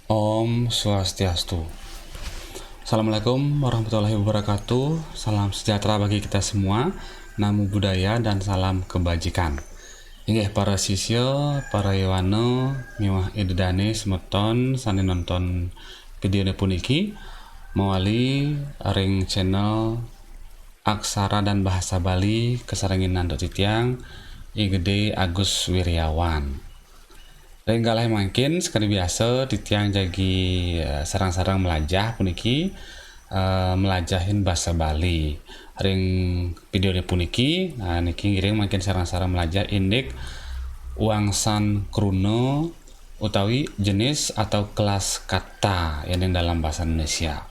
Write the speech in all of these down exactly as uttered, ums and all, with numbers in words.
Om Swastiastu. Assalamualaikum warahmatullahi wabarakatuh. Salam sejahtera bagi kita semua. Namo Buddhaya dan salam kebajikan. Inggih para sisya, para yowana, miwah ida dane semeton sane nonton videone puniki, mawali ring channel Aksara dan Bahasa Bali kasarengin antuk titiang, I Gede Agus Wiryawan. Ring galah mangkin, sakadi biasa, titiang jagi, eh, sareng-sareng melajah puniki, eh, melajahin basa Bali. Ring videone puniki, nah, niki ngiring mangkin sareng-sareng melajah indik wangsan kruna utawi jenis atau kelas kata yen ing dalam bahasa Indonesia.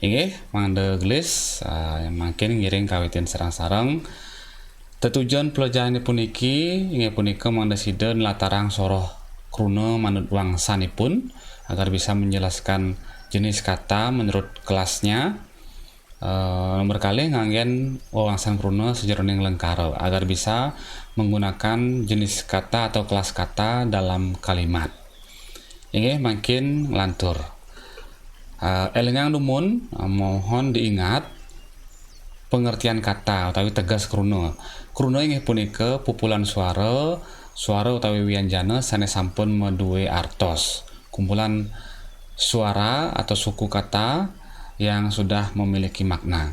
Inggih, mangda gelis, ah, mangkin ngiring kawitin sareng-sareng. Tetujon pelajahane puniki, inggih punika mangda sida nlatarang soroh kruna manut wangsanipun, agar bisa menjelaskan jenis kata menurut kelasnya. Eh, nomor kalih, nganggen wewangsan kruna sajeroning lengkara, agar bisa menggunakan jenis kata atau kelas kata dalam kalimat. Inggih, mangkin nglantur. Eh, elingang dumun, eh, mohon diingat pengertian kata utawi teges kruna. Kruna inggih punika pupulan suara, suara utawi wianjana sane sampun madue artos. Kumpulan suara atau suku kata yang sudah memiliki makna.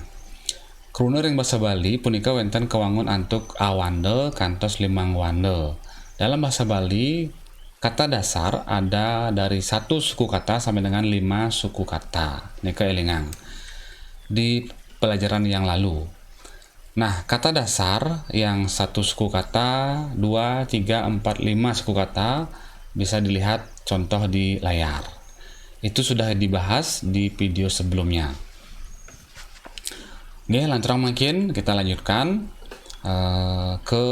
Kruna ring basa Bali punika wenten kawangun antuk awanda kantos limang wanda. Dalam bahasa Bali, kata dasar ada dari satu suku kata sampai dengan lima suku kata. Nika elingang di pelajaran yang lalu. Nah, kata dasar yang satu suku kata, dua, tiga, empat, lima suku kata bisa dilihat contoh di layar. Itu sudah dibahas di video sebelumnya. Nggih, lanturang mangkin kita lanjutkan, eh, ke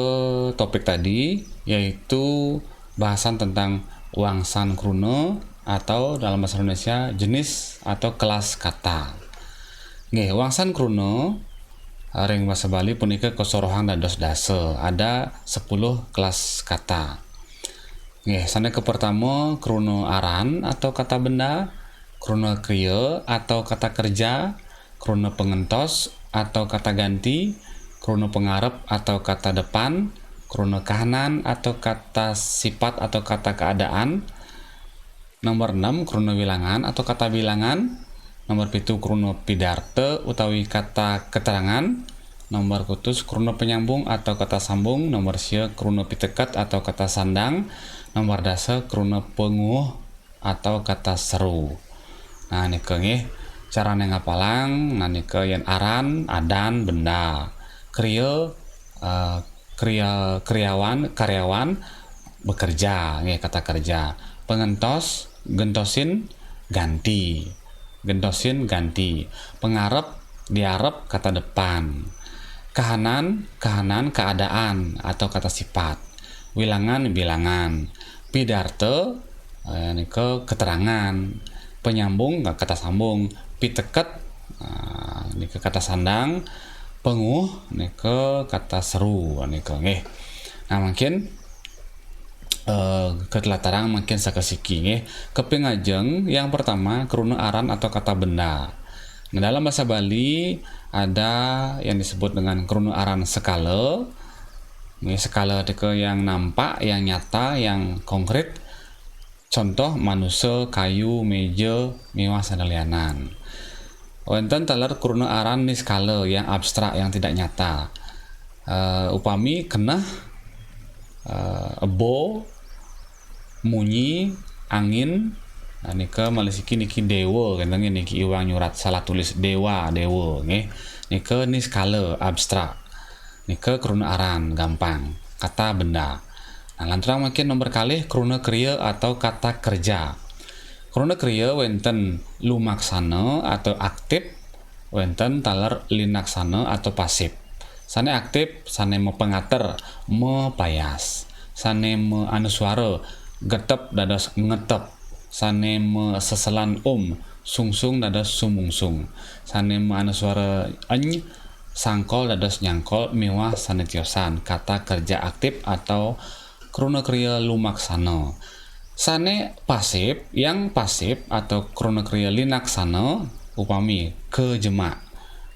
topik tadi, yaitu bahasan tentang wangsan kruna atau dalam bahasa Indonesia jenis atau kelas kata. Nggih, wangsan kruna, eh, ring basa Bali punika kasorohang dados dasa, ada sepuluh kelas kata. Nggih, sane kapertama kruna aran atau kata benda, kruna kriya atau kata kerja, kruna pangentos atau kata ganti, kruna pangarep atau kata depan, kruna kahanan atau kata sifat atau kata keadaan. Nomor enam, kruna wilangan atau kata bilangan. Nomor pitu, kruna pidarta utawi kata keterangan. Nomor kutus, kruna penyambung atau kata sambung. Nomor sia, kruna piteket atau kata sandang. Nomor dasa, kruna panguh atau kata seru. Nah, nika nggih carane ngapalang. Nah, nika yen aran, adan, benda. Kriya, eh, kriya, kriawan, karyawan, bekerja, nggih, kata kerja. Pengentos, gentosin, ganti. Gentosin, ganti. Pengarep, diarep, kata depan. Kahanan, kahanan, keadaan atau kata sifat. Wilangan, bilangan. Pidarta, eh, nika keterangan. Penyambung, kata sambung. Piteket, ah, nika kata sandang. Panguh, nika kata seru, nika nggih. Nah, mangkin, eh, katlatarang mangkin sakasiki nggih. Kaping ajeng, yang pertama, kruna aran atau kata benda. Nah, dalam bahasa Bali ada yang disebut dengan kruna aran sekala. Nggih, sekala nika yang nampak, yang nyata, yang konkret. Contoh, manusa, kayu, meja, miwah sane lianan. Wenten taler kruna aran niskala yang abstrak, yang tidak nyata. Eh, upami keneh, eh, ebo, munyi, angin, nah, nika malih siki niki dewa, kenten nggih, niki iwang nyurat salah tulis dewa, dewa, nggih. Nika niskala, abstrak. Nika kruna aran, gampang. Kata benda. Nah, lanturang mangkin nomor kalih, kruna kriya atau kata kerja. Kruna kriya wenten lumaksana atau aktif, wenten taler linaksana atau pasif. Sane aktif, sane mapangater, mapayas. Sane maanuswara, getep dados ngetep. Sane maseselan um, sungsung dados sumungsung. Sane maanuswara eny, sangkol dados nyangkol miwah sane tiosan. Kata kerja aktif atau kruna kriya lumaksana. Sane pasip, yang pasip atau kruna kriya linaksana, upami ka jemak.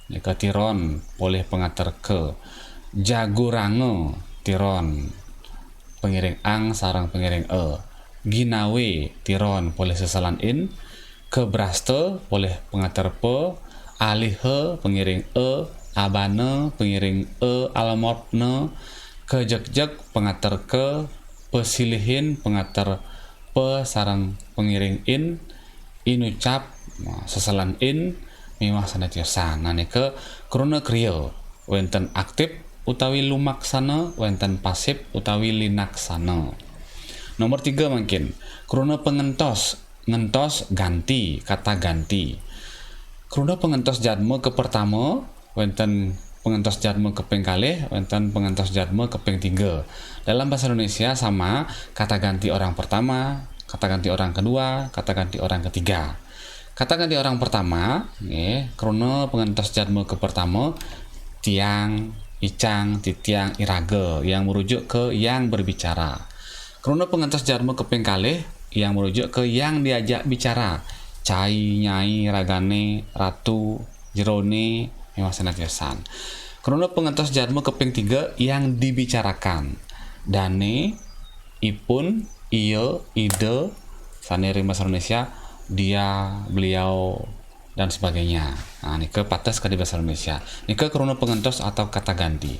Nika tiron polih pangater ka. Jaguranga tiron pangiring ang sareng pangiring a. Ginawe tiron polih seselan in. Kabrasta polih pangater pa. Aliha pangiring a. Abana pangiring a. Alamotna. Kajegjeg pangater ka. Pasilihin pangater pa sareng pangiring in, inucap, seselan in, miwah sane tiosan. Nah, nika kruna kriya, wenten aktip utawi lumaksana, wenten pasip utawi linaksana. Nomor tiga mangkin, kruna pangentos, ngentos ganti, kata ganti. Kruna pangentos jadma kapertama, wenten pangentos jadma kaping kalih, wenten pangentos jadma kaping tiga. Dalam bahasa Indonesia sama, kata ganti orang pertama, kata ganti orang kedua, kata ganti orang ketiga. Kata ganti orang pertama, nggih, kruna pangentos jadma kapertama, tiang, icang, titiang, iraga, yang merujuk ke yang berbicara. Kruna pangentos jadma kaping kalih, yang merujuk ke yang diajak bicara. Cai, nyai, ragane, ratu, jerone, miwah sane tiosan. Kruna pangentos jadma kaping tiga, yang dibicarakan. Dane, ipun, ia, ida, sane ring bahasa Indonesia, dia, beliau, dan sebagainya. Nah, nika pateh kadi bahasa Indonesia. Nika kruna pangentos atau kata ganti.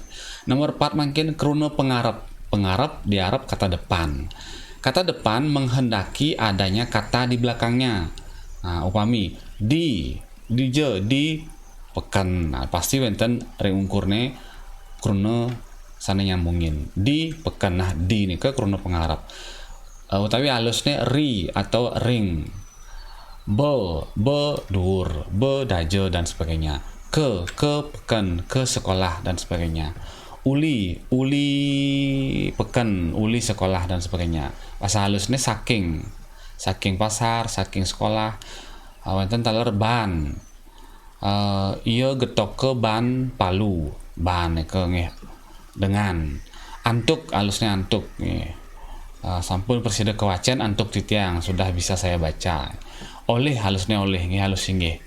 Nomor empat mangkin kruna pangarep. Pangarep, diarep kata depan. Kata depan menghendaki adanya kata di belakangnya. Nah, upami, di, dija, di peken. Nah, pasti wenten ring ungkurne kruna sane nyambungin. Di peken. Nah, di nika kruna pangarep. Eh, utawi alusne ri atau ring. Be, be duur, be daja, dan sebagainya. Ke, ke peken, ke sekolah, dan sebagainya. Uli, uli peken, uli sekolah, dan sebagainya. Bahasa halusne saking, saking pasar, saking sekolah. Ah, wenten taler ban. Eh, ia getoka ban palu. Ban nika nggih. Dengan. Antuk, alusne antuk nggih. Eh, sampun prasida kawacen antuk titiang, sudah bisa saya baca. Olih, alusne olih nggih, alus inggih.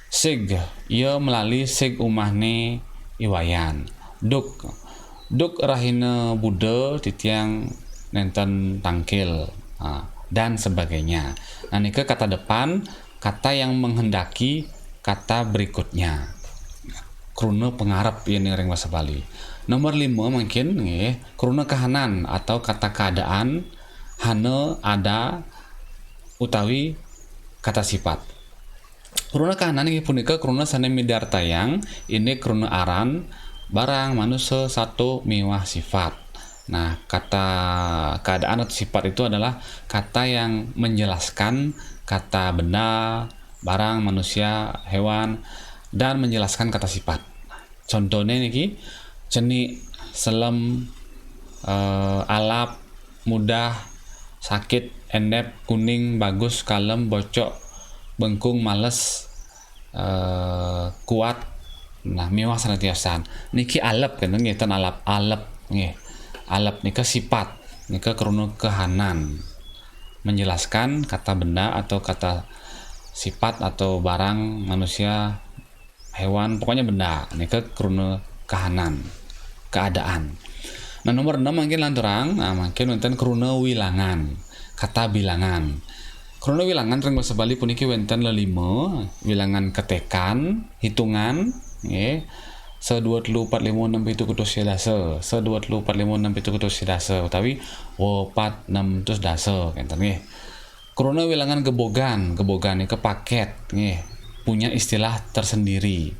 Sig, ia melali sig umahne I Wayan. Duk, duk rahina Buda titiang nenten tangkil. Ah, dan sebagainya. Nah, nika kata depan, kata yang menghendaki kata berikutnya. Kruna pangarep yen ring basa Bali. Nomor lima mangkin nggih, kruna kahanan atau kata keadaan, hana, ada, utawi kata sifat. Kruna kahanan inggih punika kruna sane midartayang indik kruna aran, barang, manusa, sato, miwah sifat. Nah, kata keadaan atau sifat itu adalah kata yang menjelaskan kata benda, barang, manusia, hewan, dan menjelaskan kata sifat. Contohnya niki, cenik, selem, eh, alap, mudah, sakit, endep, kuning, bagus, kalem, bocok, bengkung, males, eh, kuat. Nah, miwah sane tiosan. Niki alep kan nggih, ten alap, alep nggih. Alep nika sifat, nika kruna kahanan. Menjelaskan kata benda atau kata sifat atau barang, manusia, hewan, pokoknya benda. Nika kruna kahanan, keadaan. Nah, nomor enam mangkin lanturang, nah, mangkin wenten kruna wilangan, kata bilangan. Kruna wilangan ring basa Bali puniki wenten lelima, wilangan ketekan, hitungan, nggih. Sa dua telu pat lima enam pitu kutus sia dasa, sa dua telu pat lima enam pitu kutus sia dasa, utawi wa pat enam tus dasa, kenten nggih. Kruna wilangan gebogan, gebogan nika paket, nggih. Punya istilah tersendiri.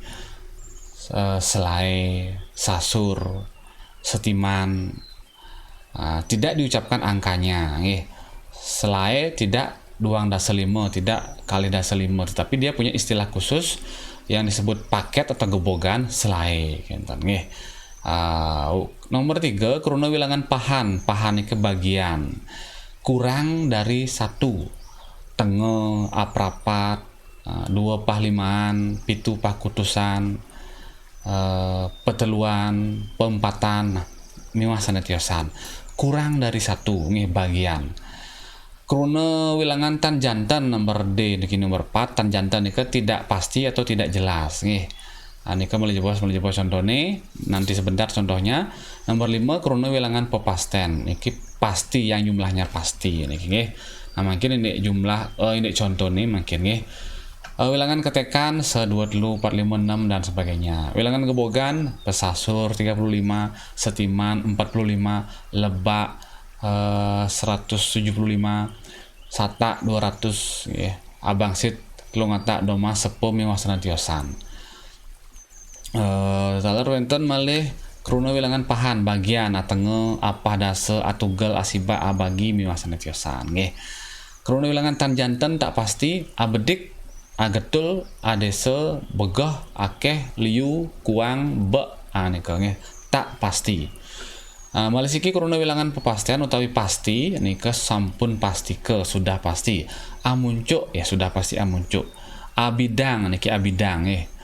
Eh, selai, sasur, setiman, ah, tidak diucapkan angkanya, nggih. Selai tidak duang dasa lima, tidak kalih dasa lima, tetapi dia punya istilah khusus yang disebut paket atau gebogan selai, kenten, nggih. Ah, nomor tiga, kruna wilangan pahan. Pahan nika bagian. Kurang dari satu. Tenga, aprapat, ah, dua pah limaan, pitu pah kutusan, eh, peteluan, peempatan, nah, miwah sane tiosan. Kurang dari satu, nggih, bagian. Kruna wilangan tan janten, nomor D niki, nomor pat, tan janten nika tidak pasti atau tidak jelas, nggih. Ah, nika malih jebos, malih jebos contohnya, nanti sebentar contohnya. Nomor lima, kruna wilangan pepasten. Niki pasti, yang jumlahnya pasti niki, nggih. Nah, mungkin ini jumlah, eh, ini contoh nih mungkin, nggih. Eh, wilangan ketekan, se, dua, telu, empat, lima, enam, dan sebagainya. Wilangan gebogan, Pesasur tiga puluh lima, Setiman empat puluh lima, Lebak, eh, seratus tujuh puluh lima, Satak dua ratus, nggih. Abangsit, Telung Atak, Domas, Sepo miwah senatiosan. Eh, taler wenten malih kruna wilangan pahan, bagian, atenga, apah dasa, atugel, asibak, abagi miwah senatiosan, nggih. Kruna wilangan tan janten, tak pasti, abedik, agetul, adesa, begeh, akeh, liu, kuang, bek. Ah, nika, nggih. Tak pasti. Ah, malih siki kruna wilangan pepastian utawi pasti, nika sampun pastika, sudah pasti. Amuncuk, ya, sudah pasti amuncuk. Abidang, niki abidang, nggih.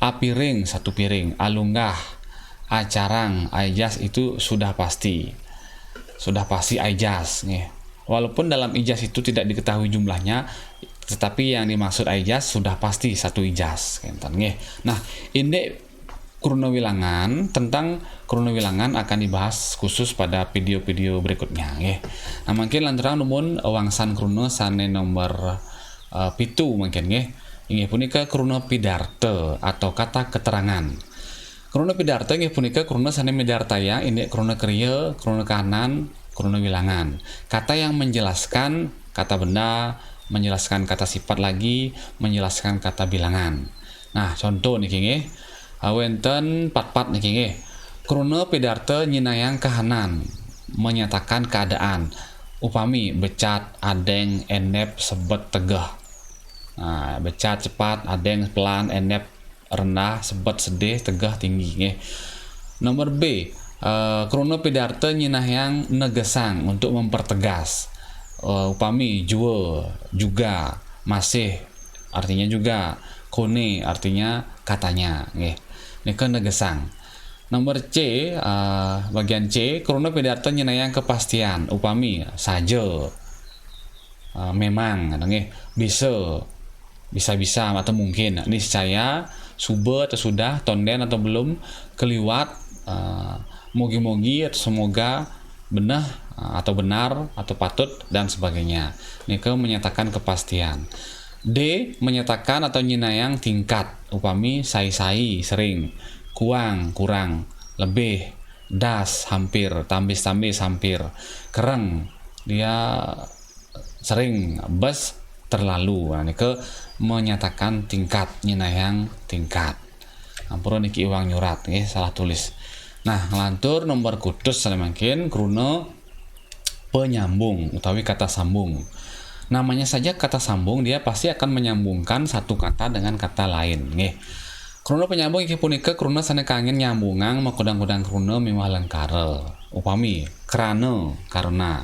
Apiring, satu piring. Alunggah, acarang, aijas itu sudah pasti. Sudah pasti aijas, nggih. Walaupun dalam ijas itu tidak diketahui jumlahnya, tetapi yang dimaksud aijas sudah pasti satu ijas, kenten, nggih. Nah, indik kruna wilangan, tentang kruna wilangan akan dibahas khusus pada video-video berikutnya, nggih. Nah, mungkin lanturang dumun wangsan kruna sane nomor, eh, pitu mungkin, nggih. Inggih punika kruna pidarta atau kata keterangan. Kruna pidarta inggih punika kruna sane midartayang indik kruna kriya, kruna kahanan, kruna wilangan. Kata yang menjelaskan kata benda, menjelaskan kata sifat lagi, menjelaskan kata bilangan. Nah, contoh niki, nggih. Ah, wenten pat-pat niki, nggih. Kruna pidarta nyinayang kahanan, menyatakan keadaan. Upami becat, adeng, enep, sebet, tegeh. Nah, becat, cepat, adeng, pelan, enep, rendah, sebet, sedih, tegeh, tinggi, nggih. Nomor B, eh, kruna pidarta nyinayang negesang, untuk mempertegas. Eh, upami jua, juga, masih, artinya juga, kone, artinya katanya, nggih. Nika negesang. Nomor C, eh, bagian C, kruna pidarta nyinayang kepastian, upami saja, eh, memang, nggih, bisa, bisa-bisa atau mungkin, niscaya, suba atau sudah, tonden atau belum, keliwat, eh, mogi-mogi atau semoga, beneh, eh, atau benar atau patut, dan sebagainya. Nika menyatakan kepastian. D, menyatakan atau nyinayang tingkat, upami sai-sai, sering, kuang, kurang, lebih, das, hampir, tambis-tambis, hampir, kereng, dia sering, bes, terlalu. Nah, nika menyatakan tingkat, nyinayang tingkat. Ampura niki iwang nyurat, nggih, salah tulis. Nah, nglantur nomor kutus sane mangkin kruna penyambung utawi kata sambung. Namanya saja kata sambung, dia pasti akan menyambungkan satu kata dengan kata lain, nggih. Kruna penyambung inggih punika kruna sane kanggen nyambungang makudang-kudang kruna miwah lengkara. Upami, krana, karena.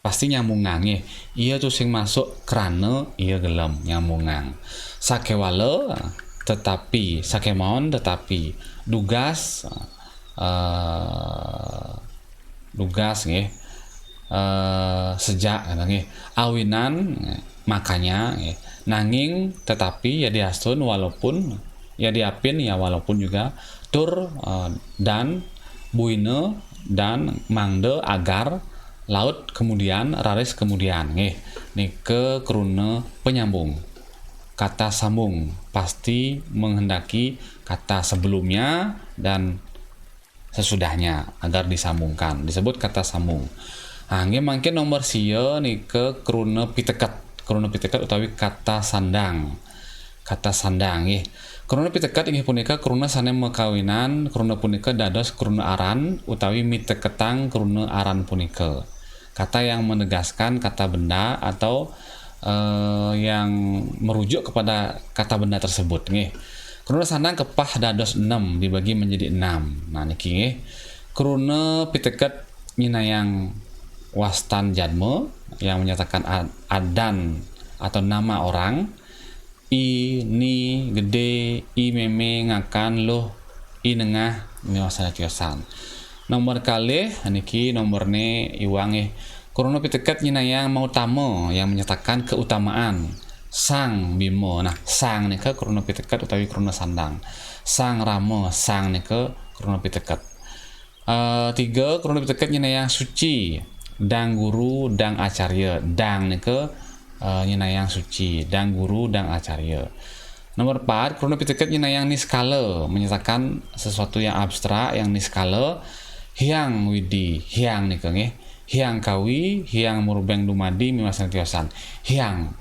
Pasti nyambungang, nggih. Iya tusing masuk krana iya gelem, nyambungang. Sakewala, tetapi, sakemawon, tetapi. Dugas, eh, dugas, nggih. Eh, sejak, kata, nggih. Awinan, makanya, nggih. Nanging, tetapi, ya diastun, walaupun, ya diapin, ya walaupun juga. Tur, eh, dan, buina, dan, mangda, agar, laut, kemudian, raris, kemudian, nggih. Nika kruna penyambung. Kata sambung pasti menghendaki kata sebelumnya dan sesudahnya agar disambungkan. Disebut kata sambung. Ah, nggih, mangkin nomor sia nika kruna piteket. Kruna piteket utawi kata sandang. Kata sandang, nggih. Kruna piteket inggih punika kruna sane makawinan, kruna punika dados kruna aran utawi miteketang kruna aran punika. Kata yang menegaskan kata benda atau, eh, yang merujuk kepada kata benda tersebut, nggih. Kruna sandang kepah dados enem, dibagi menjadi enam. Nah, niki, nggih. Kruna piteket nyinayang wastan jadma yang menyatakan ad-, adan atau nama orang. I, ni, gede, i meme, ngakan, luh, i nengah, miwah senatiosan. Nomor kalih, niki nomorne iwang, nggih. Kruna piteket nyinayang mautama, yang menyatakan keutamaan. Sang Bima. Nah, sang nika kruna piteket utawi kruna sandang. Sang Rama, sang nika kruna piteket. Eh, tiga, kruna piteket nyinayang suci. Dang guru, dang acarya. Dang nika, eh, nyinayang suci. Dang guru, dang acarya. Nomor empat, kruna piteket nyinayang niskala, menyatakan sesuatu yang abstrak, yang niskala. Hyang Widi, hyang nika nggih. Hyang Kawi, hyang murubeng dumadi miwah sané tiosan. Hyang.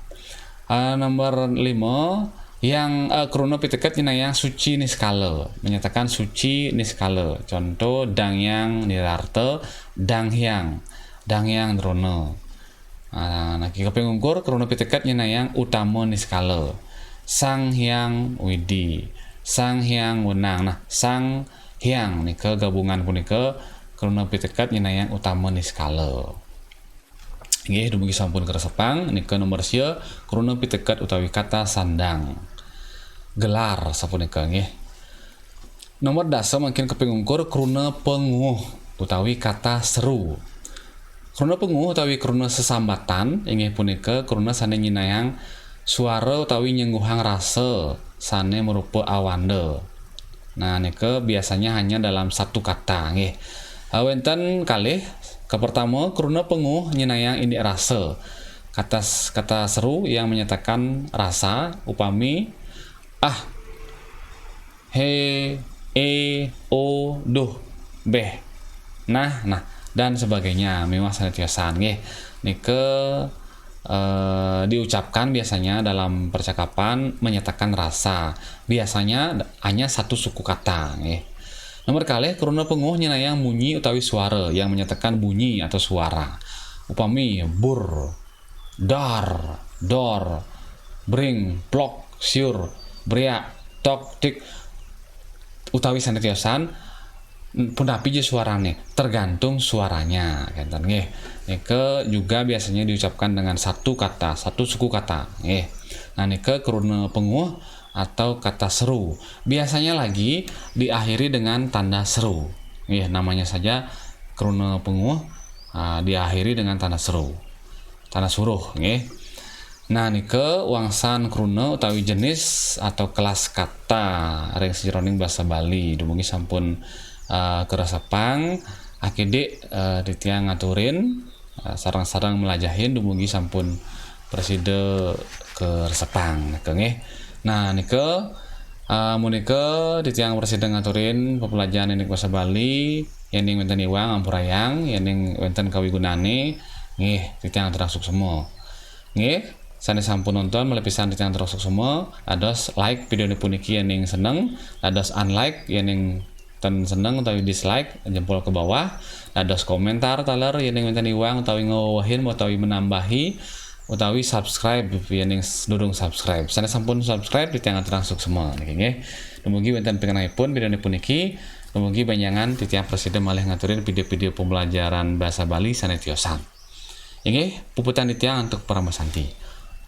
Eh, nomor lima, yang, eh, kruna piteket nyinayang suci niskala, menyatakan suci niskala. Contoh, dang hyang nirarta, dang hyang, dang hyang drona. Ah, niki kaping ungkur, kruna piteket nyinayang utama niskala. Sang Hyang Widi, Sang Hyang Wenang. Nah, Sang Hyang nika gabungan punika kruna piteket nyinayang utama niskala. Nggih, dumugi sampun karesepang, nika nomor sia, kruna piteket utawi kata sandang. Gelar sapunika nggih. Nomor dasa mangkin kaping ungkur, kruna panguh utawi kata seru. Kruna panguh utawi kruna sesambatan inggih punika kruna sané nyinayang suara utawi nyengguhang rasa sané marupa awanda. Nah, nika biasanya hanya dalam satu kata nggih. Eh, wénten kalih, kapertama, kruna panguh nyinayang indik rasa. Kata s-, kata seru yang menyatakan rasa, upami ah, he, e, o, duh, beh, nah, nah, dan sebagainya. Miwah sané tiosan nggih. Nika, eh, diucapkan biasanya dalam percakapan menyatakan rasa. Biasanya hanya satu suku kata nggih. Nomor kalih, kruna panguh nyinayang munyi utawi suara yang menyatakan bunyi atau suara. Upami bur, dar, dor, bring, plok, siur, briak, tok, tik, utawi sané tiosan, punapi ja suarané, tergantung suaranya, kénten nggih. Nika juga biasanya diucapkan dengan satu kata, satu suku kata nggih. Nah, nika kruna panguh atau kata seru. Biasanya lagi diakhiri dengan tanda seru. Nggih, namanya saja kruna panguh, ah, diakhiri dengan tanda seru. Tanda suruh nggih. Nah, nika wangsan kruna utawi jenis atau kelas kata ring sajeroning basa Bali. Dumugi sampun, eh, karesepang, akidik, eh, titiang ngaturin, eh, sareng-sareng mlajahin dumugi sampun prasida karesepang nika nggih. Nah, nika, eh, munika titiang prasida ngaturin pepelajaran indik basa Bali, yéning wénten iwang ampurayang, yéning wénten kawigunané nggih titiang aturang suksma. Nggih, sané sampun nonton malih pisan titiang aturang suksma, dados like vidéo puniki yéning seneng, dados unlike yéning ten seneng utawi dislike, jempol ke bawah, dados komentar taler yéning wénten iwang utawi ngewehin utawi menambahi, utawi subscribe yéning s-, durung subscribe. Sané sampun subscribe titiang aturang suksma niki nggih. Dumugi wénten pikenohipun vidéo puniki, dumugi bénjangan titiang prasida malih ngaturin vidéo-vidéo pembelajaran basa Bali sané tiosan. Inggih, puputang titiang antuk parama santi.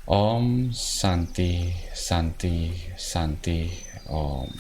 Om Santi, Santi, Santi, Om.